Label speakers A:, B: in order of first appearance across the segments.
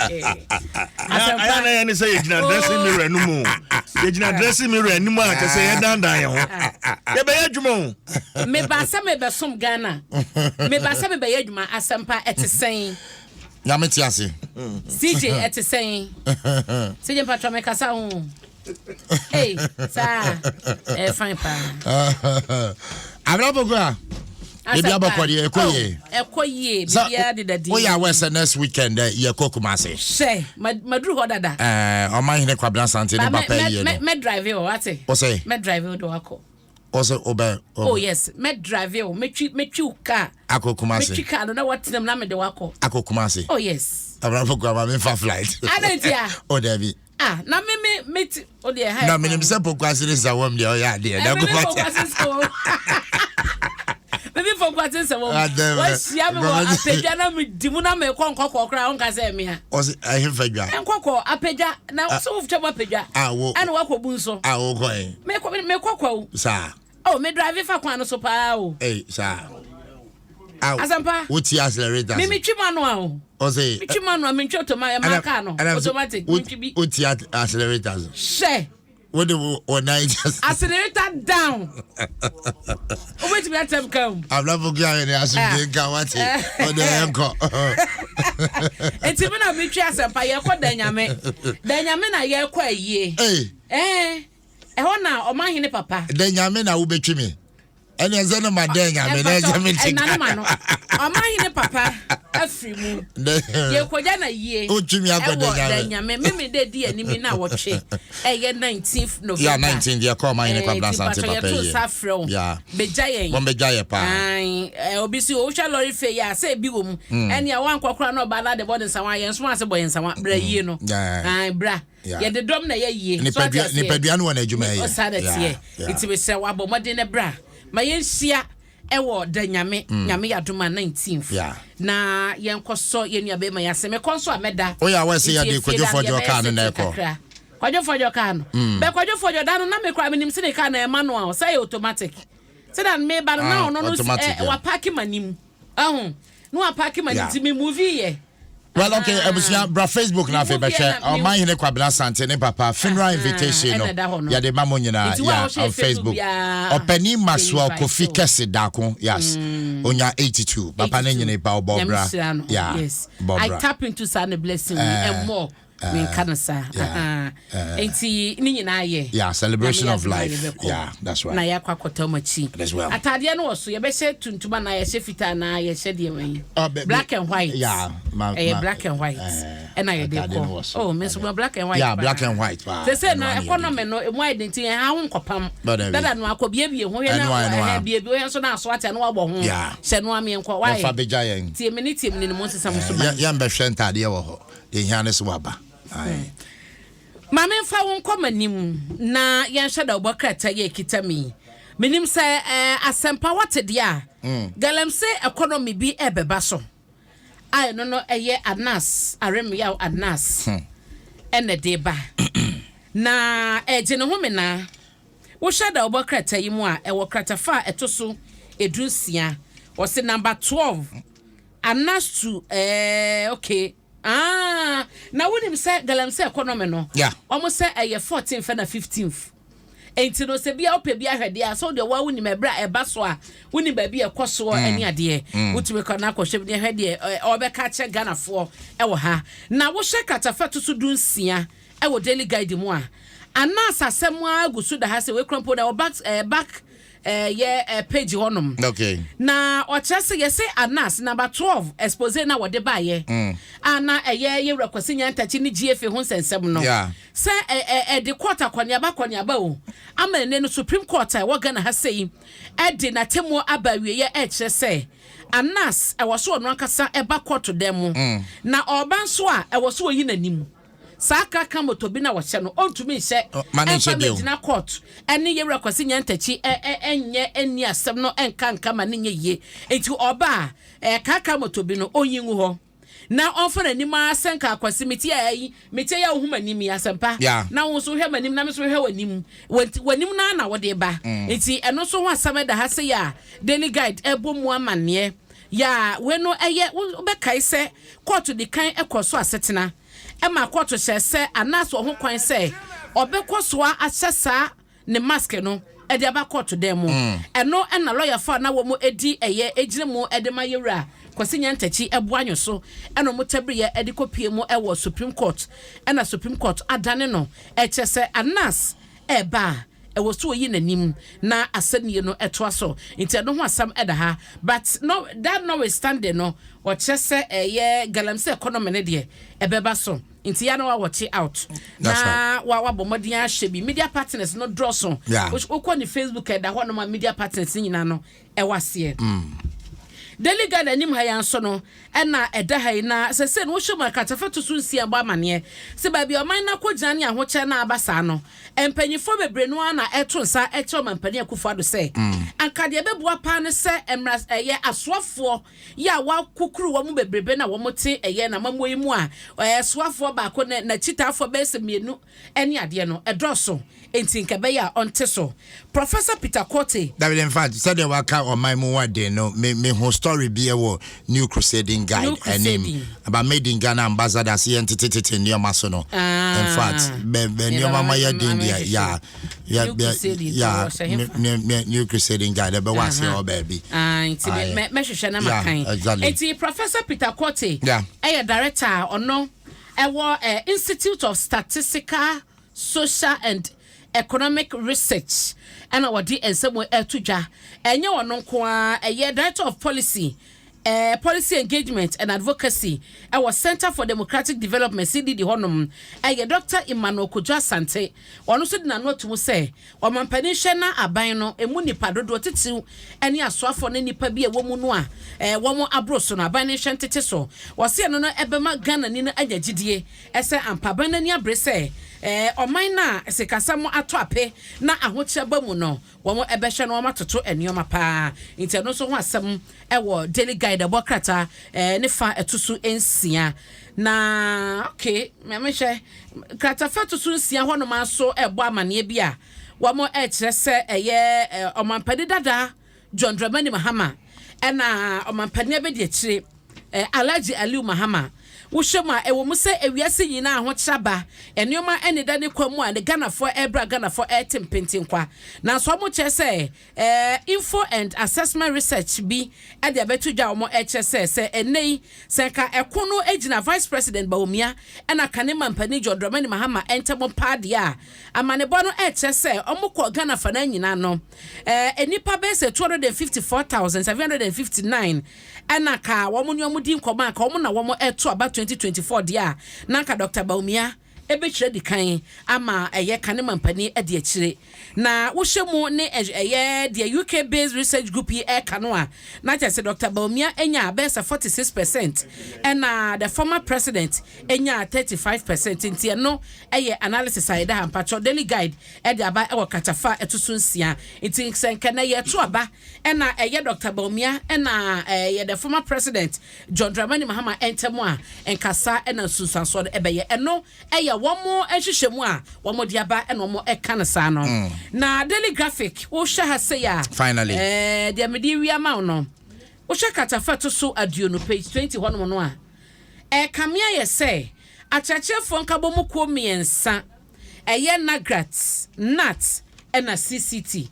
A: Ayɛ na yɛ ne sɛ yɛgyina dressing mirror no mu. Yɛgyina dressing mirror anim a kyɛ sɛ yɛdandan yɛn ho. Yɛbɛyɛ adwuma o.
B: Meba sɛ mebɛsom Ghana. Meba sɛ mebɛyɛ adwuma. Asɛmpa ɛte sɛn?
C: Nyame te ase.
B: CJ ɛte sɛn? CJ mpatwa mekasa ho. Hey, saa ɛyɛ fine paa.
C: Abena Poku a. Ebi abɔkɔ deɛ ɛkɔ yie.
B: Ɛkɔ yie biribiara deda di.
C: Woyɛ awɛ sɛ next weekend ɛ yɛ kɔ Kumasi.
B: Hyɛ maduru hɔ dada.
C: Ɛɛ ɔman hene Kwabena Asante ne papa yie no.
B: Mɛ drive o wate.
C: Ɔsɛ.
B: Mɛ drive o de wakɔ.
C: Ɔsɛ ɔbɛ.
B: Oh yes, mɛ drive o mɛtwi mɛtwi o car.
C: Akɔ Kumasi.
B: Mɛtwi car no na watena mu na mɛ de wakɔ.
C: Akɔ Kumasi.
B: Oh yes.
C: Abena Poku ama mi nfa flight.
B: Adantia.
C: Oh dabi.
B: Ah, na me me me ti o deɛ ha.
C: Na menim sɛ pokuase ne nsawam deɛ ɔyɛ adeɛ.
B: Na me pokuase nsawam. Me me pokuase nsawam. Wahyia me wɔ apagya na me di mu na me kɔ nkɔkɔɔ koraa ɔnka sɛ mmea.
C: Ɔsi ɛhe fa dwa.
B: Nkɔkɔɔ apagya na so wotwa mu apagya.
C: Ah wo.
B: Ɛna wakɔ bu nso.
C: Ah wo kɔ yi.
B: Me kɔ me kɔ kwawu.
C: Saa.
B: Oh, me drive fa kwan no so paa o.
C: Ei, saa.
B: Asampa.
C: Wo ti accelerator.
B: Me me twi manual o.
C: Ɔse.
B: Me twi manual, me ntwi automatic, ɛma car no. Automatic, me ntwi bi.
C: Wo ti accelerator so.
B: Hyɛ.
C: Wo de wo nan just.
B: Accelerator down. Wo betumi atɛm ka mu.
C: Abrafo kí ayɛ ne asomdwe nka wate. Ɔde ɛyɛ nkɔ.
B: Eti mi na mi twi asɛmpa yɛ kɔ da nyame. Da nyame na yɛ kɔ ayie.
C: Ee.
B: Eh. Ɛhɔ na ɔmanhene papa.
C: Dɛ Nyame na wobɛtwi me. Ɛne ɛsɛ no ma dɛ Nyame na ɛsɛ me te
B: Ghana. Ma no. Ɔmanhene papa afiri mu. Yɛkɔgya na yie.
C: Wotwi me akɔ dɛ Nyame.
B: Ɛwɔ dɛ Nyame. Meme dɛ di anim na wɔtwe. Ɛyɛ 19th November.
C: Yeah, 19th yɛkɔ ɔmanhene Kwabena Asante papa yie.
B: Yɛto nsa frɛ wo.
C: Yeah.
B: Bɛgya yɛn.
C: Wɔn bɛgya yɛ paa.
B: Obi si wohwɛ lɔre fɛ yi a sɛ ebi wɔ mu. Ɛnea wankɔ koraa na ɔbaa na de bɔ ne nsawa yɛn nso ase bɔ yɛn nsawa. Bra yie no. Bra. Yɛde dɔm na ɛyɛ yie. So ate aseɛ?
C: Nipadua no wɔ n'adwuma yɛ.
B: Ɔsaa na teɛ. Nti mesrɛ wo abɔ mmɔden na bra ma yɛnhyia ɛwɔ da Nyame Nyame yɛ adom a 19th na yɛnkɔsɔ yɛn nua bɛrima yi ase. Mekɔ nso a mɛda.
C: Woyɛ aware sɛ
B: Nti
C: yɛde
B: efie
C: Kwadwo
B: da no
C: Fɔdwo
B: yɛbɛyɛ
C: kaa no na
B: sitting
C: ɛkɔ?
B: kakra. Kwadwo Fɔdwo kaa no. Bɛ Kwadwo Fɔdwo da no na me koraa menim sɛ ne kaa no ɛyɛ manual sɛ ɛyɛ automatic. Sɛdeɛ meba no na ɔno no wapaake m'anim. Ahu na wapaake ma ne nti me movie yɛ.
C: Well, okay, abusua bra Facebook na afei bɛhwɛ ɔman hene Kwabena Asante ne papa funeral invitation no yɛde ma mo nyinaa yeah on Facebook. Ɔpanin Maxwell Kofi Kɛse Daako yes onya 82 papa ne nyini ba ɔbɔ bra yeah bɔ bra.
B: I tap into saa ne blessing and more. Menka no saa. Nti ne nyinaa yɛ.
C: Yeah, celebration of life. Yeah, that's right.
B: Na yɛakɔ akɔtɔ mo akyi.
C: As well.
B: Ataadeɛ no wɔ so. Yɛbɛhyɛ tuntum anaa yɛhyɛ fitaa anaa yɛhyɛ deɛ wɛn. Black and white.
C: Yeah, ma,
B: ɛyɛ black and white. Ɛna yɛde kɔ. Oh, me nso black and white.
C: Yeah, black and white.
B: Sɛ sɛ na economy no emu ayɛ den nti yɛn ha ho nkɔpam. Dada no akɔ biebie ho hwɛ na ɛhɛ biebie hwɛ nso na aso ate ano wabɔ ho. Hyɛ no ameɛ nkɔ. Why?
C: Yɛfa bɛgya yɛn.
B: Tie me ne tie me ne mo nsesa mo so ban.
C: Yɛn bɛhwɛ ntaadeɛ wɔ hɔ. Deɛ hia ne sɛ waba. Ae.
B: Ma memfa wo nkɔ m'anim na yɛnhwɛ dawubɔ krataa yi a ɛkita me yi. Menim sɛ eh, asɛmpa woate deɛ a, mm. galamsey economy bi ɛrebɛba so a ɛno no ɛyɛ Anas Aremeyaw Anas hmm. ɛna ɛde ba na ɛgye ne ho menaa. Wohwɛ dawubɔ krataa yi mu a ɛwɔ kratafa a ɛto so 16 wɔse number 12 Anas to eh, okay. Ah, na wonim sɛ galamsey economy no,
C: yeah.
B: wɔn sɛ ɛyɛ 14th na 15th. Enti no sɛ bia wopɛ bi ahwɛ deɛ a sɛ wodeɛ woa wonim ɛberɛ a ɛba so a wonim baabi a ɛkɔ soɔ mm. ne adeɛ mm. wotumi kɔ na akɔhwɛ bi ne ɛhwɛ deɛ ɔbɛka akyerɛ Ghanafoɔ ɛwɔ ha na wohyɛ kratafa to so 16 ɛwɔ Daily Guide mu a anaas asɛm a gu so da ha sɛ wekura mpo na ɛwɔ back, eh, back yɛ eh, page hɔnom.
C: Okay.
B: Na ɔkyerɛ sɛ yɛsɛ Anas number 12 expose na wɔde baayɛ. A na ɛyɛ yɛwura Kwasi Nyantakyi ne GFA ho nsɛnsɛm no.
C: Yeah.
B: Sɛ ɛde court akɔneaba akɔneaba o. Ama ɛnɛ no Supreme Court a ɛwɔ Ghana ha sei ɛde n'atemmuo aba awieɛ ɛkyerɛ sɛ Anas ɛwɔ so ɔno ankasa ɛba court dan mu. Na ɔba nso a ɛwɔ so ɔyi n'anim. Saa kraka moto bi na wɔhyɛ no ɔntumi nhyɛ ɛmfa mmɛgyina court ɛne Yɛwura Kwasi Nyantakyi ɛnyɛ ɛnni asɛm no ɛnka nka ma no nyɛ yie nti ɔba a kraka moto bi no ɔnyi ngu hɔ na ɔmfa n'anim ara sɛ nka Kwasi mete ayi mete yɛ wohu m'anim yi asɛmpa na wo nso wohwɛ m'anim na me nso mehwɛ w'anim w'anim no ara na wode ba nti ɛno nso ho asɛm ɛda ha sɛ yɛ a Daily Guide ɛbɔ mu amanneɛ yɛ a wei no ɛyɛ wobɛkae sɛ court di kan ɛkɔ so asetena. Ɛma kɔɔto hyɛ sɛ Anas wɔ ho kwan sɛ ɔbɛkɔ so ahyɛ saa ne mask no ɛde aba kɔɔto dan mu. Ɛno ɛna lɔyafoɔ a na wɔn di ɛyɛ egyina mu ɛde ma yɛwura Kwasi Nyantakyi ɛboa nyo so, ɛna wɔn tɛbiriyɛ ɛde kɔpie mu ɛwɔ Supreme Court, ɛna Supreme Court adane no ɛkyɛ sɛ Anas ɛɛba a, ɛwɔ so oyi n'anim na asɛnnie no ɛtoa so. Nti ɛno ho asɛm ɛda ha, but no, that notwithstanding no, ɔkyerɛ sɛ ɛyɛ galamsey economy no deɛ ɛbɛba so. Nti ya na wa watch out na wa wabɔ mmɔden ahyɛ bi. Media partners no dɔɔso. Wokɔ ne Facebook, ɛda hɔ nom a, media partners no nyinaa no ɛwɔ aseɛ. Daily Guide anim ha yi nso no ɛna ɛda ha yi, na sɛsɛ no wohyɛ mu akatafa to so 6 bɔ amanneɛ sɛ baabi a ɔman no akɔgyina ne ahokyɛ no aba saa no, mpanyinfoɔ bebree no ara na ɛto nsa ɛkyerɛ ɔmampanin Akufo Addo sɛ anka deɛ ɛbɛboa paa ne sɛ mmra ɛyɛ asoafoɔ yi a wakukuru wɔn mu bebrebe na wɔn te ɛyɛ n'amammuo yi mu a, ɛyɛ soafoɔ baako ne n'akyitaafoɔ bɛyɛ sɛ mmienu ɛne adeɛ no ɛdɔɔso, nti nka ɛbɛyɛ a ɔnte so. Professor Peter Quartey.
C: David, in fact, sɛdeɛ waka ɔman mu waden no, me me ho story bi wɔ New Crusading Guide
B: New
C: anim
B: Crusading.
C: About Made in Ghana ambassadors, yɛn tetetete nneɛma so no. In fact, bɛ nneɛma ma yɛ den deɛ ya ya.
B: New Crusading,
C: ya.
B: ɔwɔ hyɛ hefa?
C: Me New Crusading Guide ɛbɛwɔ ase hɔ baabi.
B: Ah, nti mɛhwehwɛ na makan. Nti Professor Peter Quartey ɛyɛ director a ɔno ɛwɔ Institute of Statistical, Social and Economic Research, ɛna wɔde nsɛm ɛto dwa. Ɛnyɛ ɔno nko ara, ɛyɛ director of policy engagement and advocacy ɛwɔ Center for Democratic Development, CDD hɔnom, ɛyɛ Dr Emmanuel Kojo Asante. Ɔno nso de n'ano ato mu sɛ ɔmampanin hwɛ na aban no emu nipa dodoɔ titiriw ɛne asoafoɔ ne nipa bi a ɛwɔ mu no a wɔn aboro so no, aban no hwɛ ntete so. Wɔsi ɛno no ɛbɛma Ghana ni no anya gyidie ɛsɛ ampa aban n'ani abere sɛ ɔman na sikasɛm atɔ ape na ahokyerɛ ba mu no, wɔn ɛbɛhwɛ no wɔn atoto nneɛma paa. Nti ɛno nso ho asɛm ɛwɔ Daily Guide ɛbɔ krataa ne fa ɛto so 6. Na okay, mɛmehwɛ krataa fa ɛto so 6 hɔnom nso ɛbɔ amaneɛ bi a wɔn ɛkyerɛ sɛ ɛyɛ ɔmampanin dada John Dramani Mahama ɛna ɔmampanin abɛdi akyire Alhaji Aliu Mahama. Wohyɛ mu a, ɛwɔ mu sɛ ewiase nyinaa ahokyerɛ aba, nneɛma ɛneda ne kwan mu a ne Ghanafoɔ ɛrebra, Ghanafoɔ ɛrete mpentenkwa, nanso wɔn kyerɛ sɛ Info and Assessment Research bi ɛde abɛto dwa a wɔn ɛkyerɛ sɛ ɛnɛ yi sɛ nka ɛko no gyina Vice President Bawumia ɛna kane mampanin John Dramani Mahama ɛntɛm paa deɛ a, amanebɔ no ɛkyerɛ sɛ wɔn kɔ Ghana fa no nyinaa no, nnipa bɛyɛ sɛ 254,759 ɛna ka wɔn ne wɔn di nkɔmɔ a ka wɔn na wɔn ɛto aba 2024 deɛ a, na nka Dr Bawumia ebɛtwerɛ di kan ama ɛyɛ kane mampanin ɛdi akyire. Na wohyɛ mu ne ɛyɛ deɛ UK based research group yi ɛka no a, na kyerɛ sɛ Dr Bawumia anya bɛyɛ sɛ 46% ɛna the former president anya 35%. Nti ɛno ɛyɛ analysis a yɛda ha. Mpatwɔ, Daily Guide ɛde aba ɛwɔ katafa ɛto so 6. Nti sɛ nkɛnɛ yɛto aba ɛna ɛyɛ Dr Bawumia ɛna ɛyɛ the former President John Dramani Mahama ɛntɛm a, nkasa ɛna nsunsuansoɔ no ɛbɛyɛ. Ɛno ɛyɛ wɔn mo nhyehyɛ mu a wɔn de aba ɛna wɔn ɛka no saa no. Na Daily Graphic, wohwɛ ha sei a,
C: Finally.
B: Deɛ mede wia ma wo no, wohwɛ katafa to so 20, page 20 hɔnom no a, ɛkame ayɛ sɛ akyerɛkyerɛfoɔ nkabɔ mu kuo mmiɛnsa, ɛyɛ NAGRAT, GNAT ɛna CCT,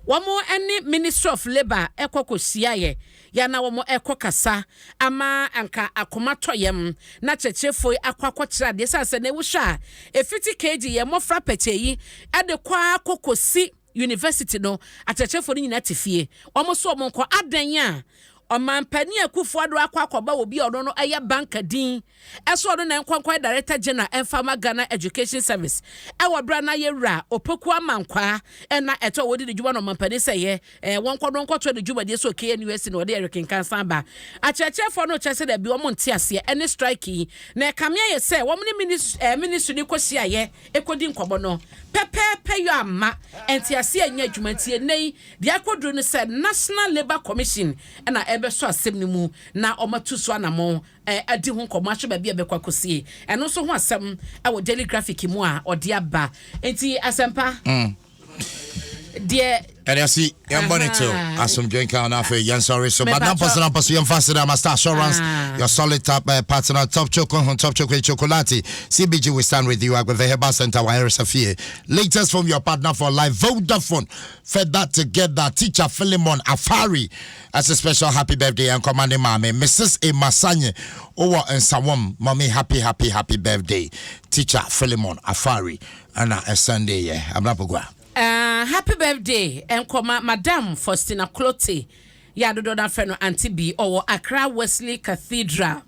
B: wɔn ne Ministry of Labour ɛkɔ kɔhyiaeɛ yana wɔn ɛkɔ kasa ama anka akoma tɔ yam na kyerɛkyerɛfoɔ yi akɔ akɔkyerɛ adeɛ sɛ na ewohwɛ a, efiti KG, yɛ mmɔfra pɛkyɛ yi, ɛde kɔ akɔ kɔsi university no, akyerɛkyerɛfoɔ no nyinaa te fie. Wɔn nso wɔn nkɔ adan a ɔmampanin Akufo Addo akɔ akɔba obi a ɔno no ɛyɛ banka din ɛso, ɔno na nkɔnkɔn director general ɛnfama Ghana Education Service ɛwɔ bere na yɛwura Opoku Amankwaa ɛna ɛtɔ a wɔdi ne dwuma no. Ɔmampanin sɛ yɛ wɔn nkɔ no nkɔtɔ ne dwumadie so KNUST na ɔde Eric Nkansa ba. Akyerɛkyerɛfoɔ no kyerɛ sɛ dɛbi, wɔn nte aseɛ ɛne strike yi, na ɛkame ayɛ sɛ wɔn ne ministry ne kɔhyia yɛ ɛkɔdi nkɔmɔ no pɛpɛɛpɛ yɔ ama nte aseɛ nyɛ adwuma. Nti ɛnɛ yi deɛ akɔduro no sɛ National Labour Commission ɛna ɛbɛsɔ asɛm no mu na ɔmatu so anammɔn adi ho nkɔmɔ ahwɛ baabi a bɛkɔ akɔsie. Ɛno nso ho asɛm ɛwɔ Daily Graphic mu a ɔde aba. Nti asɛmpa. Deɛ.
C: Ɛde ase yɛn bɔ ne tew asomdwe nka na afei yɛn sɔre so but nampɔ so nampɔ so yɛn fa se da Star Assurance, your solid top partner, Top Choco ho Top Chocolate Chocolate, CBG, we stand with you. Agbeve Herbal Center, Wayeresa Fie, latest from your partner for life, Vodafone, fed that together. Teacher Philemon Afari, as a special happy birthday and commanding mommy, Mrs. Emasanye Owa Nsawam. Mommy, happy, happy, happy birthday, Teacher Philemon Afari. Ana a Sunday yeah Abnapogwa.
B: Happy birthday nkɔma Madam Faustina Clote, yɛ adodoɔ no afrɛ no Auntie B, ɔwɔ Accra Wesley Cathedral.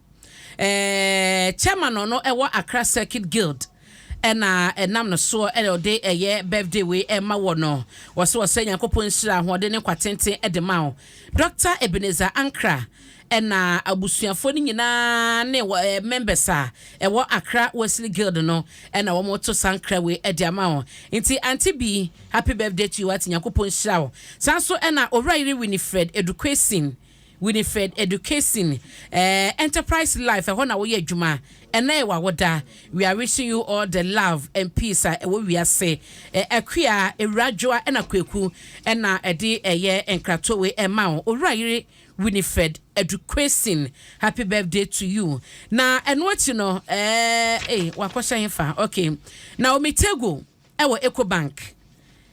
B: Chairman ɔno ɛwɔ Accra Circuit Guild ɛna ɛnam no soɔ ɛna ɔde ɛyɛ birthday wei ɛma wɔ no. Wɔsɛ wɔsɛ Nyankopɔn nhyira, ahoɔden ne nkwatenten ɛde ma wo. Dr Ebenezer Ankra ɛna abusuafoɔ no nyinaa ne members a ɛwɔ Accra Wesley Guild no ɛna wɔn to sankra wei ɛde ama wɔn. Nti Auntie B, happy birthday to you ati, Nyankopɔn nhyira wo. Saa nso ɛna Owura Yere Winifred Education, Winifred Education, Enterprise Life, ɛhɔ na wɔyɛ adwuma. Ɛnna yɛ wawoda. We are wishing you all the love and peace a ɛwɔ wiase. Akua Ewuradwoa ɛna Kweku ɛna ɛde ɛyɛ nkratoɔ wei ɛma wo. Owura Yere Winifred Education, happy birthday to you. Na ɛno akyi no, wakɔhyɛ hefa? Okay, Naomi Tego ɛwɔ Ecobank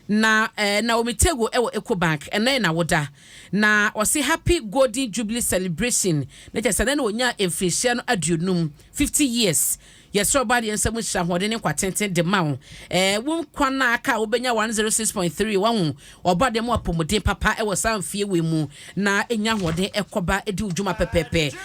B: na Naomi Tego ɛwɔ Ecobank, ɛnɛ na woda na ɔsi happy golden jubilee celebration na kyerɛ sɛ ɛnɛ na onya mfirihyia no 50, 50 years. Yɛsrɛ ɔba deɛ nsɛm hyira, ahoɔden ne nkwatenten de ma wo. Wo nkwa no aka a wobɛnya 106.3 wahu ɔba deɛ mu apɔmuden papa ɛwɔ saa mfie wei mu na ɛnya ahoɔden ɛkɔba ɛdi wo dwuma pɛpɛɛpɛ.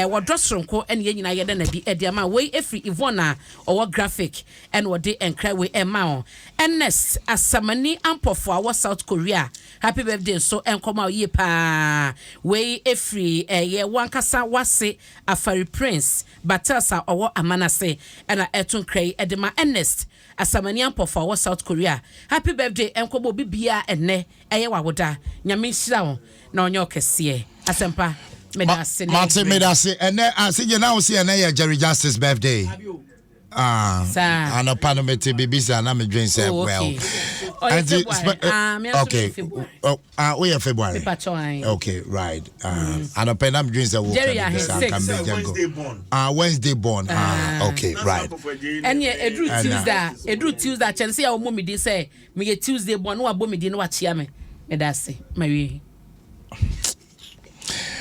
B: Wɔdɔ soronko ɛne yɛn nyinaa yɛda nadi ɛde ama wei. Ɛfiri Yvonne a ɔwɔ Graphic ɛna ɔde nkra wei ɛma wo. Ernest Asamani Ampɔfo a wɔ South Korea, happy birthday nso ɛnkɔma wo yie paa. Wei ɛfiri ɛyɛ wankasa wase Afari Prince Battles a ɔwɔ Amanase ɛna ɛto nkra yi ɛde ma Ernest Asamani Ampɔfo a ɔwɔ South Korea. Happy birthday ɛnkɔma obi bia ɛnɛ ɛyɛ wawoda. Nyame nhyira wo na ɔnyɛ ɔkɛseɛ. Asɛmpa, meda ase ne
C: Mate.
B: berɛ.
C: Meda ase. Ɛnɛ ase na wo se ɛnɛ yɛ Jerry Justice birthday. Ah,
B: Saa.
C: anɔpa no mete biribi saa na medwen sɛ
B: Oh,
C: well.
B: okay. Ɔyɛ
C: Ɛnti,
B: February. Ah, me nso meyɛ February.
C: Oh, ah, woyɛ February.
B: Mepakyɛw, ae.
C: Okay, right. Anɔpa na medwen sɛ wo
B: Jerry
C: ka
B: ahe,
C: biribi saa,
B: six.
C: nka mebɛgya
A: Wednesday
C: nkɔ.
A: born.
C: Ah, Wednesday born. Ah, okay, right.
B: Ɛneɛ ɛduru
C: Ɛna.
B: Tuesday a, ɛduru Tuesday a, kyɛn sɛ yɛ wɔmmɔ me din sɛ meyɛ Tuesday born na wabɔ me din na wakyea me. Meda ase mawie.